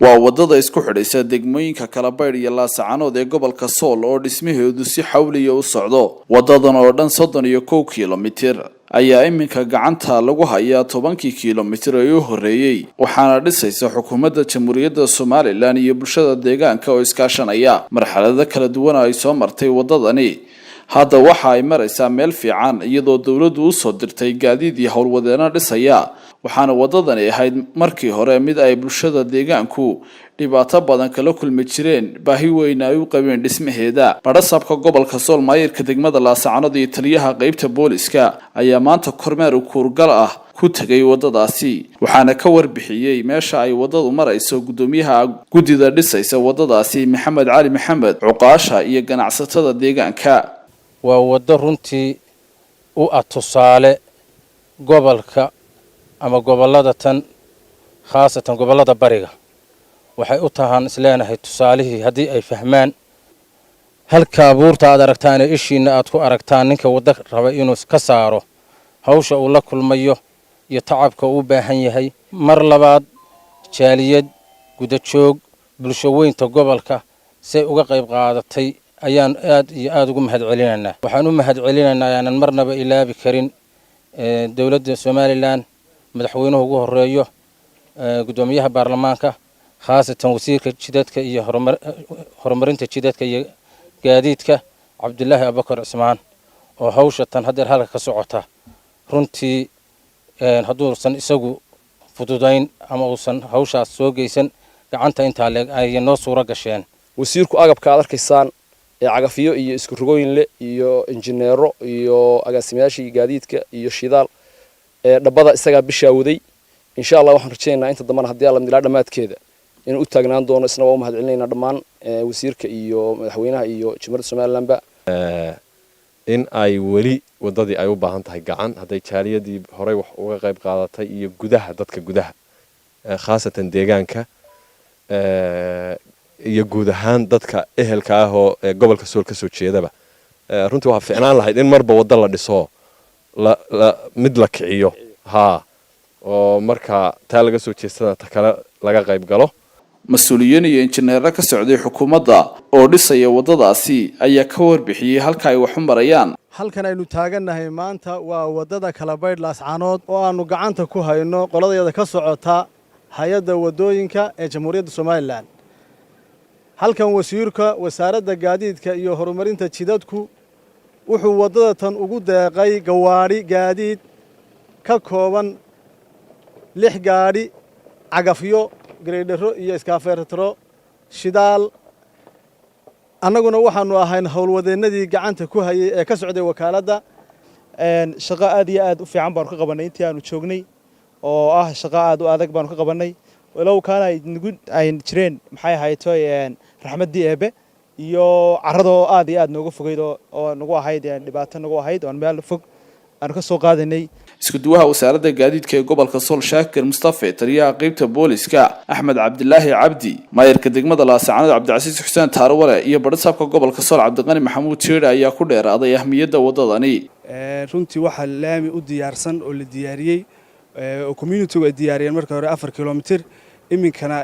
Waa wadada isku xidhaysa degmooyinka Kalabaydh iyo Laascaanood ee gobolka Sool oo dhismaheedu si xawliya u socdo. Wadadan oo dhan 31 kilomitir ayaa iminka gacanta lagu hayaa 10-kii kilomitir ee u horreeyey, waxaana dhisaysa xukuumadda Jamhuuriyadda Somaliland iyo bulshada deegaanka oo iskaashanaya. Marxalado kala duwan ay soo martay wadadani, hadda waxa ay maraysaa meel fiican, iyadoo dowladdu usoo dirtay gaadiid iyo howlwadeeno dhisaya. Waxaana wadadani ahayd markii hore mid ay bulshada deegaanku dhibaato badan kala kulmi jireen, baahi weyn ay u qabeen dhismaheeda. Badhasaabka gobolka Sool, maayirka degmada Laascaanood iyo taliyaha qeybta booliska ayaa maanta kormeer kuurgal ah ku tegay wadadaasi, waxaana ka warbixiyey meesha ay wadadu marayso guddoomiyaha guddida dhisaysa wadadaasi, Maxamed Cali Maxamed, cuqaasha iyo ganacsatada deegaanka. Waa waddo runtii u ah tusaale gobolka ama gobollada tan, khaasatan gobollada bariga. Waxay u tahaan isleenahay tusaalihii haddii ay fahmaan halkaa buurta aad aragtaan ee ishiinna aad ku aragtaan, ninka waddo raba inuu ka saaro hawsha uu la kulmayo iyo tacabka uu u baahan yahay. Mar labaad, jaaliyad gudajoog, bulsho weynta gobolka say uga qayb qaadatay ayaan aad iyo aada ugu mahad celinaynaa. Waxaan u mahad celinaynaa aanan marnaba ilaabi karin dowladda Somaliland, madaxweynuhu ugu horeeyo, guddoomiyaha baarlamaanka, khaasatan wasiirka jidadka iyo horumarinta jidadka iyo gaadiidka, Cabdilaahi Abubakar Cismaan, oo hawsha tan haddeer halka ka socota runtii hadduusan isagu fududayn ama uusan hawshaas soo geysan gacanta intaa leeg ay noo suuro gasheen. Wasiirku agabka aad arkaysaan ee cagafiyo iyo isku rogooyin leh iyo injineero iyo agaasimayaashii gaadiidka iyo shidaal ee dhabbada isagaa bishaa waday. Insha Allah waxaan rajaynaynaa inta dambana, haddii Alla ilaa dhammaadkeeda, inuu u taagnaan doono. Isna waa u mahad celinaynaa dhammaan wasiirka iyo madaxweynaha iyo Jamhuuriyadda Somalilandba. In ay weli waddadii ay u baahan tahay gacan, hadday jaaliyadii horey wax uga qayb qaadatay iyo gudaha, dadka gudaha, khaasatan deegaanka iyo guud ahaan dadka ehelka ah oo gobolka Sool ka soo jeedaba. Runtii waxaa fiicnaan lahayd in marba waddo la dhiso, la mid la kiciyo haa, oo marka taa laga soo jeestada ta kale laga qayb galo. Mas-uuliyiin iyo injineero ka socday xukuumadda oo dhisaya waddadaasi ayaa ka warbixiyey halka ay wax u marayaan. Halkan aynu taagannahay maanta waa waddada Kalabaydh Laascaanood oo aannu gacanta ku hayno qoladayada ka socota hay-adda waddooyinka ee Jamhuuriyadda Somaliland. Halkan wasiirka wasaaradda gaadiidka iyo horumarinta jidadku wuxuu waddada tan ugu deeqay gawaadhi gaadiid ka kooban lix gaadhi, cagafyo, gareydharo iyo iskaafeertaro, shidaal. Annaguna waxaannu ahayn howlwadeennadii gacanta ku hayay ee ka socday wakaaladda. Shaqo aad iyo aad u fiican baanu ka qabannay intii aanu joognay, oo ah shaqo aad u adag baanu ka qabannay, walow kaana ay nagu ay jireen, maxay ahayto, raxmaddii Eebe iyo carradoo aad iyo aad nooga fogeyd oo nagu ahayd dhibaato nagu ahayd, oon meel fog aanu ka soo qaadanay. Isku-duwaha wasaaradda gaadiidka ee gobolka Sool, Shaakir Mustafe, taliyaha qeybta booliska, Axmed Cabdilaahi Cabdi, maayarka degmada Laascaanood, Cabdicasiis Xuseen Taarwale, iyo badhasaabka gobolka Sool, Cabdiqani Maxamuud Jiidhe, ayaa ku dheeraaday ahmiyadda waddadani. Runtii waxaa laami u diyaarsan oo la diyaariyey oo communitygu ay diyaariyeen marka hore 4 kilomitir. Iminkana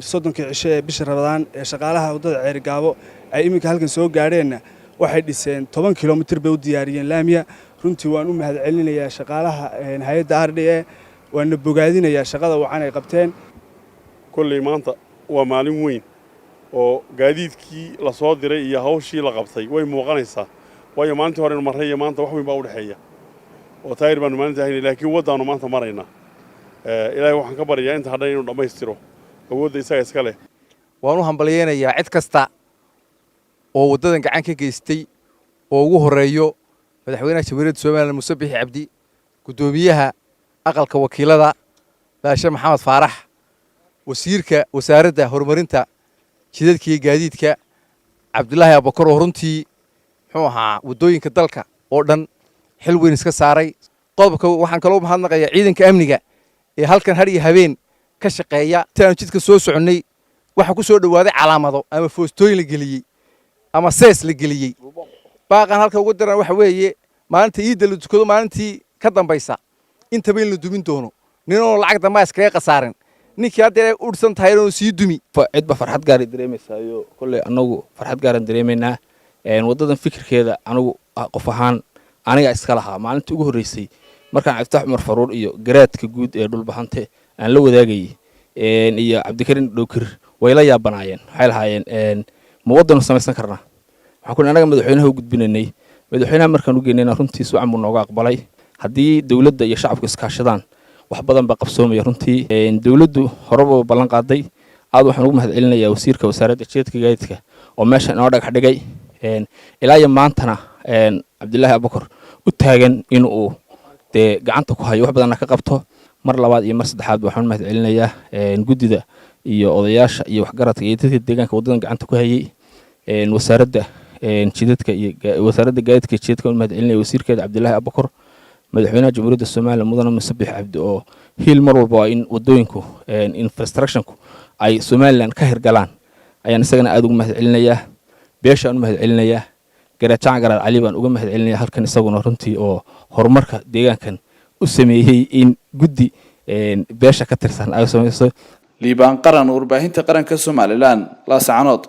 30-kii cisho ee bisha Rabadaan ee shaqaalaha waddada Ceerigaabo ay iminka halkan soo gaadheenna, waxay dhiseen 10 kilomitir bay u diyaariyeen laamiya. Runtii waan u mahad celinayaa shaqaalaha hay-adda RDA, waana bogaadinayaa shaqada wacan ay qabteen. Kolley maanta waa maalin weyn oo gaadiidkii la soo diray iyo hawshii la qabtay way muuqanaysaa, waayo maalintii horenu marray iyo maanta wax weyn baa u dhexeeya, oo taayir baanu maalinta haynay, laakiin waddaannu maanta maraynaa. Ilaahay waxaan ka baryayaa inta hadhan inuu dhammaystiro, awoodda isaga iska leh. Waan u hambalyaynayaa cid kasta oo waddadan gacan ka geystay, oo ugu horreeyo madaxweynaha Jamhuuriyadda Somaliland, Muuse Bixi Cabdi, guddoomiyaha aqalka wakiilada, Baashe Maxamed Faarax, wasiirka wasaaradda horumarinta jidadka iyo gaadiidka, Cabdilaahi Abubakar, oo runtii muxuu ahaa waddooyinka dalka oo dhan xil weyn iska saaray. Qodobka waxaan kaloo mahadnaqayaa ciidanka amniga ee halkan har iyo habeen ka shaqeeya. Intaanu jidka soo soconnay waxaa ku soo dhowaaday calaamado ama foostooyin la geliyey ama sees la geliyey. Baaqan halka ugu daran waxa weeye, maalinta iidda la tukado, maalintii ka dambaysa intaba in la dumin doono, ninoo lacag dambaa iskaga khasaarin. Ninkii hadda udhsan tahay inuu sii dumi. Cidba farxad gaaray dareemaysaayo. Kolley annagu farxad gaaran dareemaynaa. Waddadan fikirkeeda anigu qof ahaan aniga iska lahaa. Maalintii ugu horreysay markaan Cabdifatax Cumar Faruur iyo garaadka guud ee Dhulbahante aan la wadaagayay iyo Cabdikariin Dhowkir, way la yaabanaayeen. Waxay lahaayeen, "Ma waddanu samaysan karnaa?" Waxaan ku anaga madaxweynaha u gudbinaynay. Madaxweynaha markaan u geynayna, runtii sucan buu nooga aqbalay. Haddii dowladda iyo shacabku iskaashadaan, wax badan baa qabsoomaya. Runtii dowladdu horeba ballan qaaday. Aad waxaan ugu mahad celinayaa wasiirka wasaaradda jidadka gaadiidka oo meeshan inoo dhagax dhigay, ilaa iyo maantana Cabdilaahi Abubakar u taagan in uu dee gacanta ku hayo, wax badanna ka qabto. Mar labaad iyo mar saddexaad waxaan u mahad celinayaa guddida iyo odayaasha iyo waxgaradka iyo dadka deegaanka waddadan gacanta ku hayay. Wasaaradda jidadka iyo wasaaradda gaadiidka jidadka u mahad celinaya, wasiirkeeda Cabdilaahi Abubakar, madaxweynaha Jamhuuriyadda Somaliland Mudane Muuse Biixi Cabdi oo hiil mar walba waa in wadooyinku, infrastructure-ku ay Somaliland ka hirgalaan, ayaan isagana aada ugu mahad celinayaa. Beeshaan u mahad celinayaa. Garaad Jaamac Garaad Cali baan uga mahad celinaya halkan isaguna runtii oo horumarka deegaankan u sameeyey in guddi beesha ka tirsan ay samayso. Liibaan Qaran, warbaahinta qaranka Somaliland, Laascaanood.